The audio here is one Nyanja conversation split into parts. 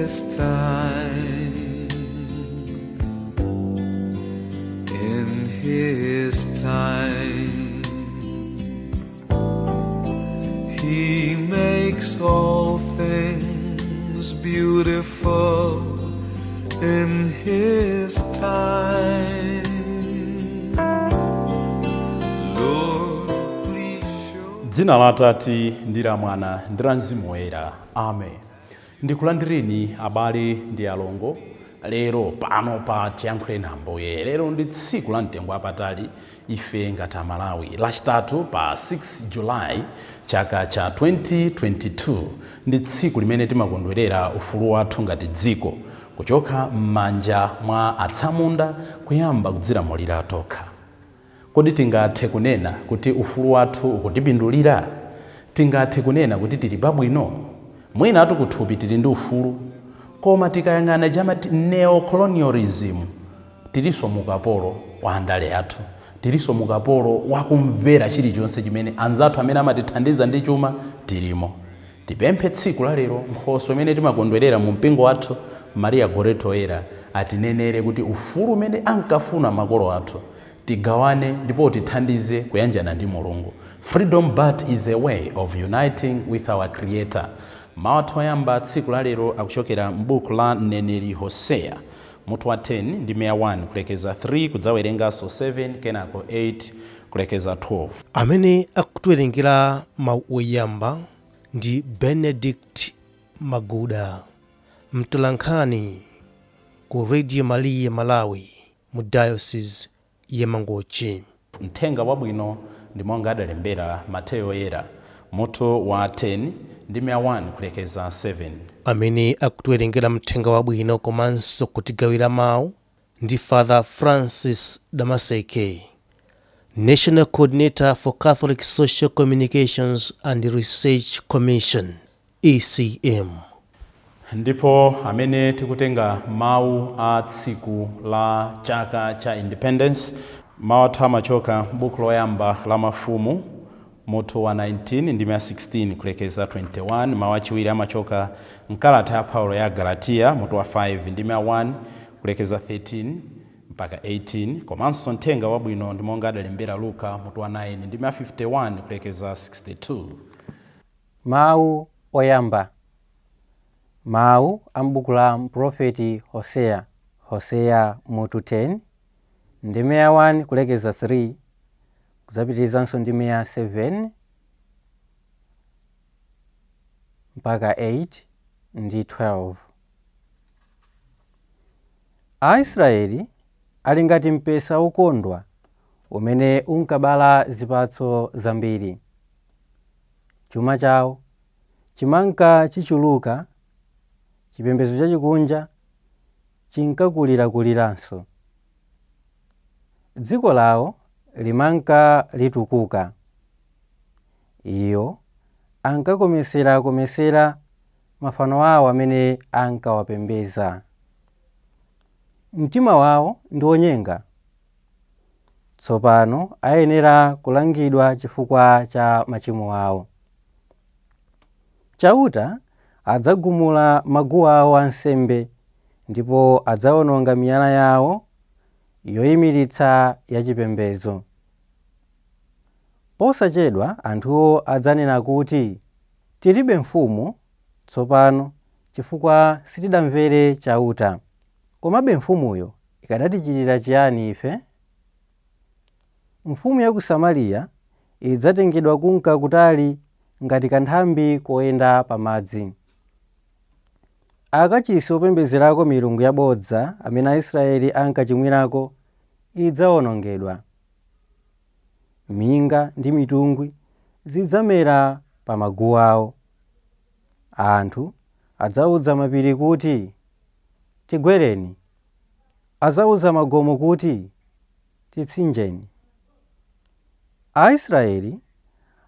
His time. In His time, He makes all things beautiful in His time. Lord, please show. Dzina la Atate ndi la Mwana ndi la Mzimu Woyera, amen. Ndikulandireni, abale ndi alongo, lero pano pa Tiyankhuleni Ambuye. Lero ndi tsiku la mtengo wapatali ife ngati Amalawi, Lachitatu pa 6 Julayi chaka cha 2022. Ndi tsiku limene timakondwerera ufulu wathu ngati dziko kuchoka m'manja mwa atsamunda, kuyamba kudzilamulira tokha. Kodi tingathe kunena kuti ufulu wathu ukutipindulira? Tingathe kunena kuti tili pabwino? Mwinatu kuthupi tili ndi ufulu, koma tikayang'ana chamati neocolonialism, tilinso mukapolo wa andale athu, tilinso mukapolo wakumvera chilichonse chimene anzathu amene amatithandiza ndi chuma tilimo. Tipemphe tsiku la lero nkhoswe imene timakondwerera mu mpingo wathu, Maria Goretti Oyera, atinenere kuti ufulu umene ankafuna makolo athu tigawane ndipo tithandize kuyanjana ndi Mulungu. Freedom but is a way of uniting with our Creator. Mawu athu oyamba tsiku la lero akuchokera m'buku la mneneri Hoseya, mutu wa 10 ndi 1 kulekeza 3, kudzawerenganso 7, kenako 8 kulekeza 12. Amene akutiwerengera mawu oyamba ndi Benedict Maguda, mtolankhani ku Radio Maria Malawi mu Diocese ya Mangochi. Mthenga wabwino ndi monga adalembera Mateyo Oyera, mutu wa 10 ndi 1 kulekeza 7. Amene akutiwerengera mthenga wabwino komanso kutigawira mawu ndi Father Francis Damaseke, National Coordinator for Catholic Social Communications and Research Commission, ECM. Ndipo amene tikutenga mawu a tsiku la chaka cha independence, mawu athu amachoka buku loyamba la Mafumu, mutu wa 19 ndi 16 kulekeza 21. Mawu achiwiri amachoka mkalata ya Paulo ya Galatiya, mutu wa 5 ndi 1 kulekeza 13 mpaka 18. Komanso mthenga wabwino ndi monga adalembera Luka, mutu wa 9 ndi 51 kulekeza 62. Mawu oyamba, mawu a m'buku la mprofeti Hoseya, Hoseya mutu 10 ndime ya 1 kulekeza 3, kudzapitirizanso ndime ya 7 mpaka 8 ndi 12. Aisraeli ali ngati mpesa wokondwa umene unkabala zipatso zambiri. Chuma chawo chimanka chichuluka, chipembedzo chachikunja chinkakulirakuliranso. Dziko lawo limanka litukuka. Iwo ankakometserakometsera mafano awo amene ankawapembedza. Mtima wawo ndi wonyenga. Tsopano ayenera kulangidwa chifukwa cha machimo awo. Chauta adzagumula maguwa awo ansembe ndipo adzawononga miyala yawo yoyimiritsa yachipembedzo. Posachedwa anthuwo adzanena kuti, "Tilibe mfumu tsopano chifukwa sitidamvere Chauta. Komabe mfumuyo ikadatichitira chiyani ife?" Mfumu ya ku Samariya idzatengedwa kunka kutali ngati kanthambi koyenda pamadzi. Akachisi opembedzerako milungu yabodza amene Aisraeli ankachimwirako idzawonongedwa. Minga ndi mitungwi zidzamera pa maguwa awo. Anthu adzawuza mapiri kuti, "Tigwereni!" Adzawuza magomo kuti, "Tipsinjeni!" Aisraeli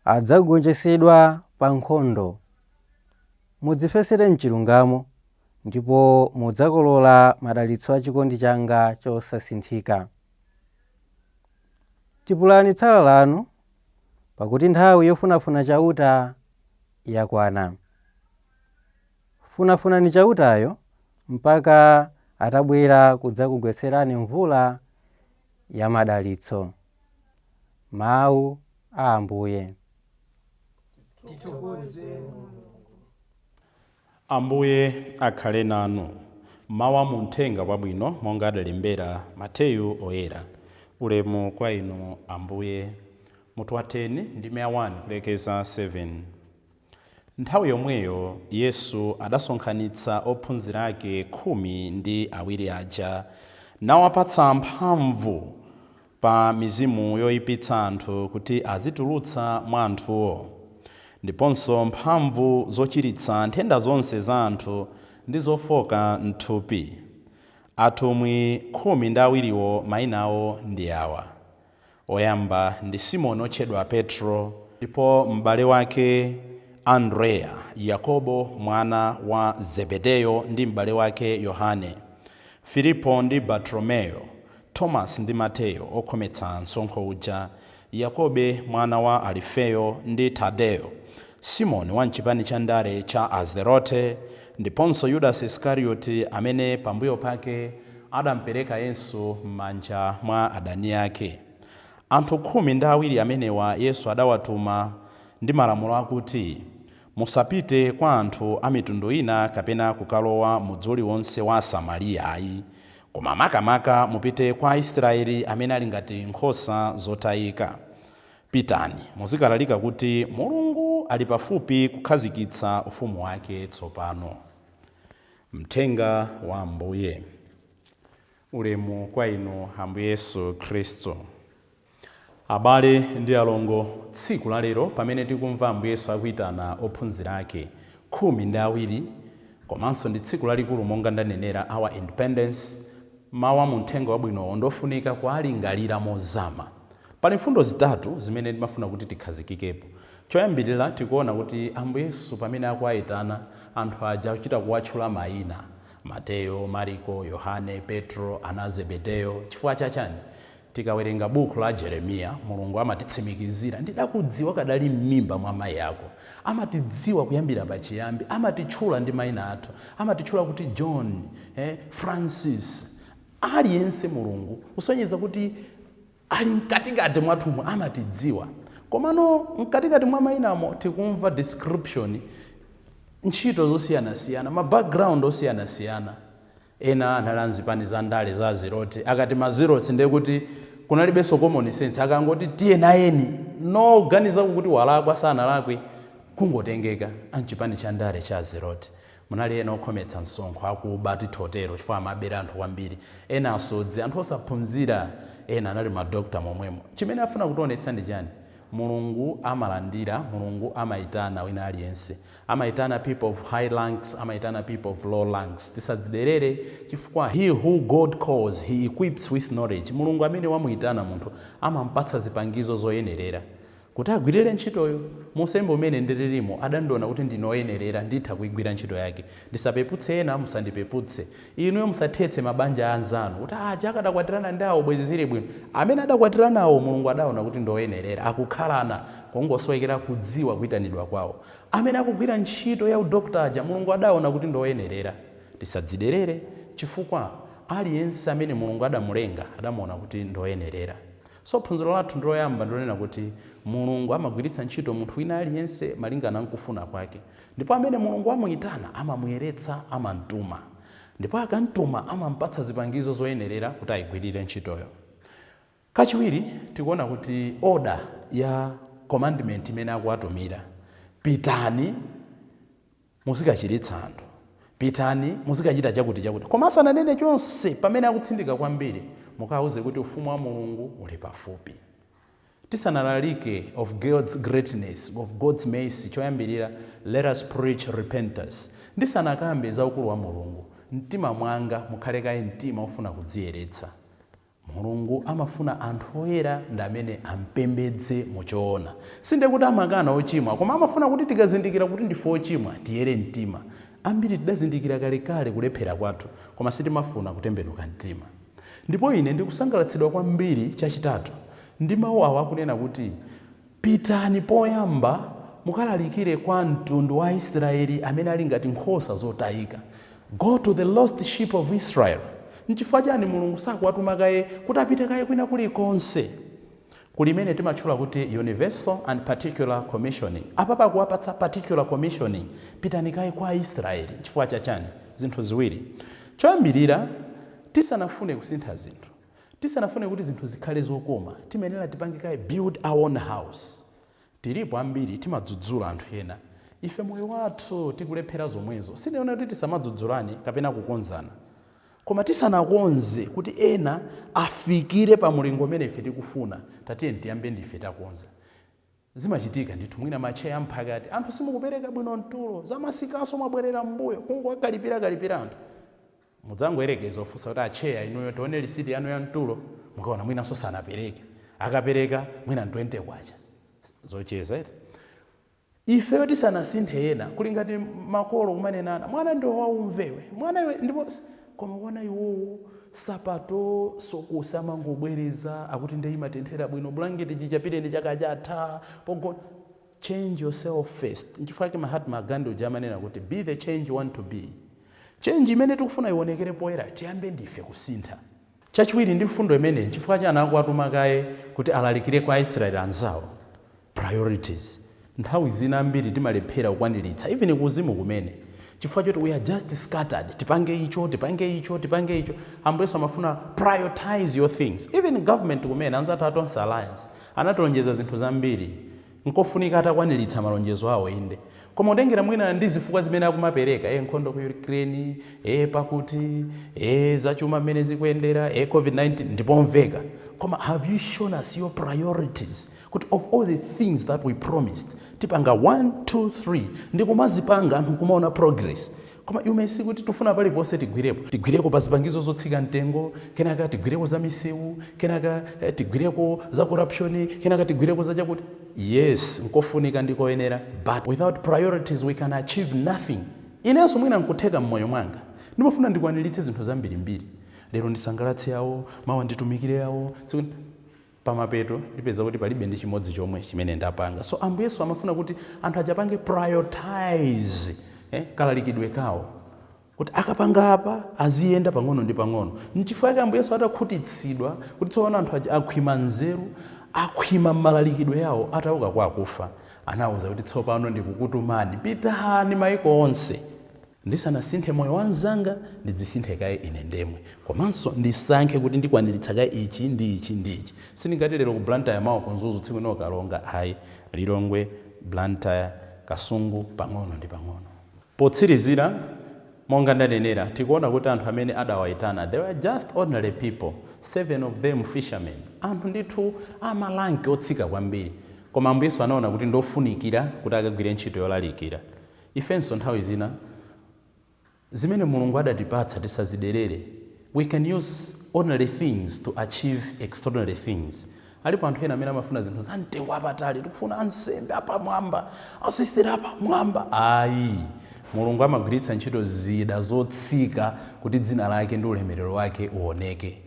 adzagonjetsedwa pa nkhondo. Mudzifesere mchilungamo ndipo mudzakolola madalitso a chikondi changa chosasinthika. Tipulani tsala lanu, pakuti nthawi yofunafuna Chauta yakwana. Funafunani Chautayo. mpaka atabwera kudzakugwetserani mvula ya madalitso. Mawu a Ambuye. Ambuye akhale nanu. Mawu a muthenga wabwino monga adalembera Mateyu Oyera. Ulemu kwa inu, Ambuye. Mutu wa 10, ndime ya 1 kulekeza 7. Nthawi yomweyo Yesu adasonkhanitsa ophunzira ake 12 aja, nawapatsa mphamvu pa mizimu yoyipitsa anthu kuti azitulutsa mwa anthuwo, ndiponso mphamvu zochiritsa nthenda zonse za anthu ndi zofoka mthupi. Atumwi 12wo mayina awo ndi awa: oyamba ndi Simoni otchedwa Petro, ndipo m'bale wake Andreya, Yakobo mwana wa Zebedeyo ndi m'bale wake Yohane, Filipo ndi Bartolomeyo, Thomas ndi Mateyo okhometsa msonkho uja, Yakobe mwana wa Alifeyo ndi Tadeyo, Simoni wa mchipani cha ndale cha Azerote, ndiponso Yudasi Isikarioti amene pambuyo pake adampereka Yesu m'manja mwa adani ake. Anthu 12 amenewa Yesu adawatuma ndi malamulo akuti, musapite kwa anthu a mitundu ina kapena kukalowa mudzi uliwonse wa Asamariya ayi, koma makamaka mupite kwa Aisraeli amene ali ngati nkhosa zotayika. Pitani muzikalalika kuti Mulungu ali pafupi kukhazikitsa ufumu wake tsopano. Mthenga wa Ambuye. Ulemu kwa inu, Ambuye Yesu Khristu. Abale ndi alongo, tsiku la lero pamene tikumva Ambuye Yesu akuyitana ophunzira ake 12, komanso ndi tsiku lalikulu monga ndanenera, our independence, mawu a muthenga wabwinowo ndofunika kuwalingalira mozama. Pali mfundo zitatu zimene ndimafuna kuti tikhazikikepo. Choyambirira, tikuona kuti Ambuye Yesu pamene akuwayitana anthu aja akuchita kuwatchula mayina: Mateyo, Mariko, Yohane, Petro, ana Zebedeyo. Chifukwa chachani? Tikawerenga buku la Jeremiya, Mulungu amatitsimikizira, ndidakudziwa kadali m'mimba mwa mayi ako. Amatidziwa kuyambira pachiyambi, amatitchula ndi mayina athu, amatitchula kuti John, Francis, aliyense. Mulungu kusonyeza kuti ali mkatikati mwathumu, amatidziwa. Komano mkatikati mwa mayinamo tikumva description, ntchito zosiyanasiyana, ma background osiyanasiyana. Ena anali anzipani za ndale za Azeroti. Akati ma Zealots, ndiye kuti kunalibenso common sense. Akangoti tiye nayeni, noganizako kuti walakwa sanalakwe, kungotengeka anchipani cha ndale cha Azeroti. Munali ena okhometsa msonkho, akuba tithotero, chifukwa amabera anthu kwambiri, ena asodzi, anthu osaphunzira, ena anali madokta momwemo. Chimene afuna kutionetsa ndi chani? Mulungu amalandira, Mulungu amayitana wina aliyense. Amayitana people of high ranks, amayitana people of low ranks. Tisadziderere, chifukwa he who God calls, he equips with knowledge. Mulungu amene wamuyitana munthu amampatsa zipangizo zoyenerera kuti agwirire ntchitoyo. Musembe umene ndililimo, adandiona kuti ndinoyenerera, nditha kuigwira ntchito yake. Ndisapeputse ena, musandipeputse inuyo. Musathetse mabanja a anzanu kuti aja akadakwatirana ndi awo bwezi zili bwino. Amene adakwatirana nawo, Mulungu adaona kuti ndoyenerera, akukhalana, kungosowekera kudziwa kuyitanidwa kwawo. Amene akugwira ntchito ya udokta aja, Mulungu adaona kuti ndoyenerera. Tisadziderere, chifukwa aliyense amene Mulungu adamulenga adamuona kuti ndoyenerera. So phunziro lathu ndiloyamba ndilonena kuti Mulungu amagwiritsa ntchito munthu wina aliyense malingana nkufuna kwake, ndipo amene Mulungu amuyitana amamuyeretsa, amamtuma, ndipo akamtuma amampatsa zipangizo zoyenerera kuti ayigwirire ntchitoyo. Kachiwiri, tikuona kuti order ya commandment imene akuwatumira: pitani muzikachiritsa anthu, pitani muzikachita chakuti chakuti, koma asananene chonse, pamene akutsindika kwambiri, mukawuze kuti ufumu wa Mulungu uli pafupi. Tisanalalike of God's greatness, of God's mercy, choyambirira let us preach repentance. Ndisanakambe za ukulu wa Mulungu, mtima mwanga mukhale kaye mtima ofuna kudziyeretsa. Mulungu amafuna anthu oyera ndi amene ampembedze muchoona. Sinde kuti amakana ochimwa, koma amafuna kuti tikazindikira kuti ndife ochimwa, tiyere mtima. Ambiri tidazindikira kalekale kulephera kwathu, koma sitimafuna kutembenuka mtima. Ndipo ine ndikusangalatsidwa kwambiri, chachitatu, ndi mawu awa akunena kuti pitani poyamba mukalalikire kwa mtundu wa Israeli amene ali ngati nkhosa zotayika. Go to the lost sheep of Israel. Nchifukwa chani Mulungu sakuwatuma kaye kuti apite kaye kwina kulikonse? Kulimene timatchula kuti universal and particular commissioning. Apapa kuwapatsa particular commissioning, pitani kaye kwa Aisraeli. Chifukwa chachani? Zinthu ziwiri. Choyambirira, tisanafune kusintha zinthu, tisanafune kuti zinthu zikhale zokoma, timayenera tipange kaye build our own house. Tilipo ambiri timadzudzula anthu ena, ife moyo wathu tikulephera zomwezo. Sindiona kuti tisamadzudzulane kapena kukonzana, koma tisanakonze kuti ena afikire pa mulingo umene ife tikufuna, tatiye tiyambe ndife takonza. Zimachitika ndithu, mwina ma chair amphakati, anthu simukupereka bwino mtulo, zamasikaso mwabwerera mbuyo, kungowakalipira kalipira anthu. Mudzangoyerekeza ofunsa kuti, "A chair, inuyo tione lisiti yanu ya mtulo." Mukaona mwinanso sanapereke, akapereka mwina 20 kwacha zocheza iti. Ifeyo tisanasinthe ena, kuli ngati makolo kumanenana, "Mwana ndiwo waumvewe, mwana iwe." Ndipo koma kuona iwowo sapato sokusa amangobwereza, akuti nde imatenthera bwino, bulangeti chichapireni chaka chatha pogona. Change yourself first. Nchifukwa chake Mahatma Gandhi uja amanena kuti, "Be the change you want to be." Change imene tikufuna ionekere poyera, tiyambe ndife kusintha. Chachiwiri, ndi mfundo imene, chifukwa chani akuwatuma kaye kuti alalikire kwa Aisraeli anzawo? Priorities. Nthawi zina ambiri timalephera kukwaniritsa even kuuzimu kumene chifukwa choti we are just scattered. Tipange icho, tipange icho, tipange icho. Ambuye amafuna prioritize your things. Even government kumene, anzathu a Tonse Alliance anatilonjeza zinthu zambiri. Nkofunika atakwaniritsa malonjezo awo, inde, koma utengera mwina ndi zifukwa zimene akumapereka, nkhondo ku Ukraine, pakuti zachuma mmene zikuyendera, COVID-19, ndipomveka. Koma have you shown us your priorities, kuti of all the things that we promised, tipanga 1 2 3, ndikumazipanga, anthu kumaona progress? Koma you may see kuti tifuna paliponse tigwirepo, tigwireko pa zipangizo zotsika mtengo, kenaka tigwireko za misewu, kenaka tigwireko za corruption, kenaka tigwireko za chakuti. Yes, nkofunika, ndikoyenera, but without priorities we can achieve nothing. Inenso mwina nkutheka mmoyo mwanga ndimafuna ndikwaniritse zinthu zambirimbiri. Lero ndisangalatse yawo, mawa nditumikire yawo, pamapeto ndipeza kuti palibe ndi chimodzi chomwe chimene ndapanga. So Ambuye Yesu amafuna kuti anthu ajapange prioritize kalalikidwe kawo, kuti akapanga apa aziyenda pang'ono ndi pang'ono. Nchifukwa chake Ambuye Yesu atakhutitsidwa kuti tsono anthu aja akhwima nzeru, akhwima mmalalikidwe yawo, atauka kwa akufa anawuza kuti, "Tsopano ndikukutumani, pitani maiko onse." Ndisanasinthe moyo wa mzanga, ndidzisinthe kaye ine ndemwe, komanso ndisankhe kuti ndikwaniritsa kaye ichi ndi ichi ndi ichi. Sindingati lero ku Blantyre, mawa ku Mzuzu, tsiku lino Kalonga, ayi. Lilongwe, Blantyre, Kasungu, pang'ono ndi pang'ono. Potsirizira, monga ndanenera, tikuona kuti anthu amene adawayitana, they were just ordinary people, seven of them fishermen, anthu ndithu ama rank otsika kwambiri, koma Ambuye Yesu anaona kuti ndofunikira kuti akagwire ntchito yolalikira. Ifenso nthawi zina zimene Mulungu adatipatsa tisaziderere. We can use ordinary things to achieve extraordinary things. Alipo anthu ena amene amafuna zinthu za mtengo apatali, tikufuna ansembe apamwamba, asisiteri apamwamba. Ayi, Mulungu amagwiritsa ntchito zida zotsika kuti dzina lake ndi ulemerero wake uoneke.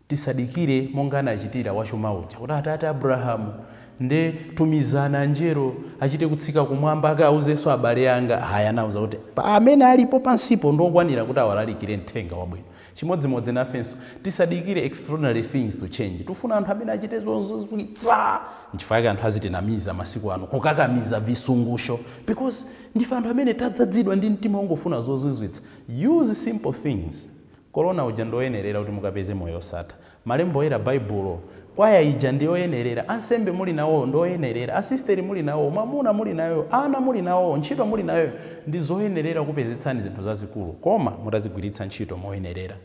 Tisadikire monga anachitira wachuma uja kuti, "Atate Abrahamu, nde tumizana anjelo achite kutsika kumwamba akauzenso abale anga." Aya, anawuza kuti pa amene alipo pansipo ndokwanira kuti awalalikire mthenga wabwino. Chimodzimodzi nafenso, tisadikire extraordinary things to change. Tifuna anthu amene achite zozizwitsa. Nchifukwa chake anthu azitinamiza masiku ano, kukakamiza visungusho, because ndife anthu amene tadzazidwa ndi mtima wongofuna zozizwitsa. Use simple things. Korona uja ndoyenerera kuti mukapeze moyo osatha, malembo oyera, Baibulo, kwaya ija ndiyoyenerera, ansembe muli nawo ndoyenerera, asisteri muli nawo, mwamuna muli nayo, ana muli nawo, ntchito muli nayo, ndi zoyenerera kupezetsani zinthu zazikulu, koma mutazigwiritsa ntchito moyenerera.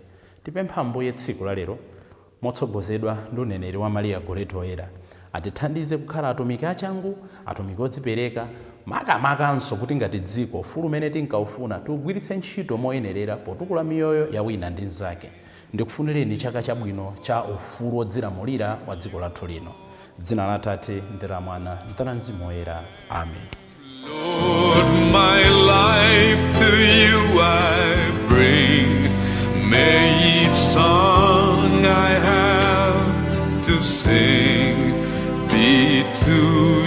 Tipempha Ambuye tsiku la lero, motsogozedwa ndi uneneri wa Mariya Goretti Oyera, atithandize kukhala atumiki achangu, atumiki odzipereka, makamakanso kuti ngati dziko ufulu umene tinkaufuna tiugwiritse ntchito moyenerera potukula miyoyo ya wina ndi mnzake. Ndikufunireni chaka chabwino cha ufulu wodzilamulira wa dziko lathu lino. Dzina la Tate ndi la Mwana ndi la Mzimu Woyera, amen. Lord, my life to you I bring. May each song I have to sing be to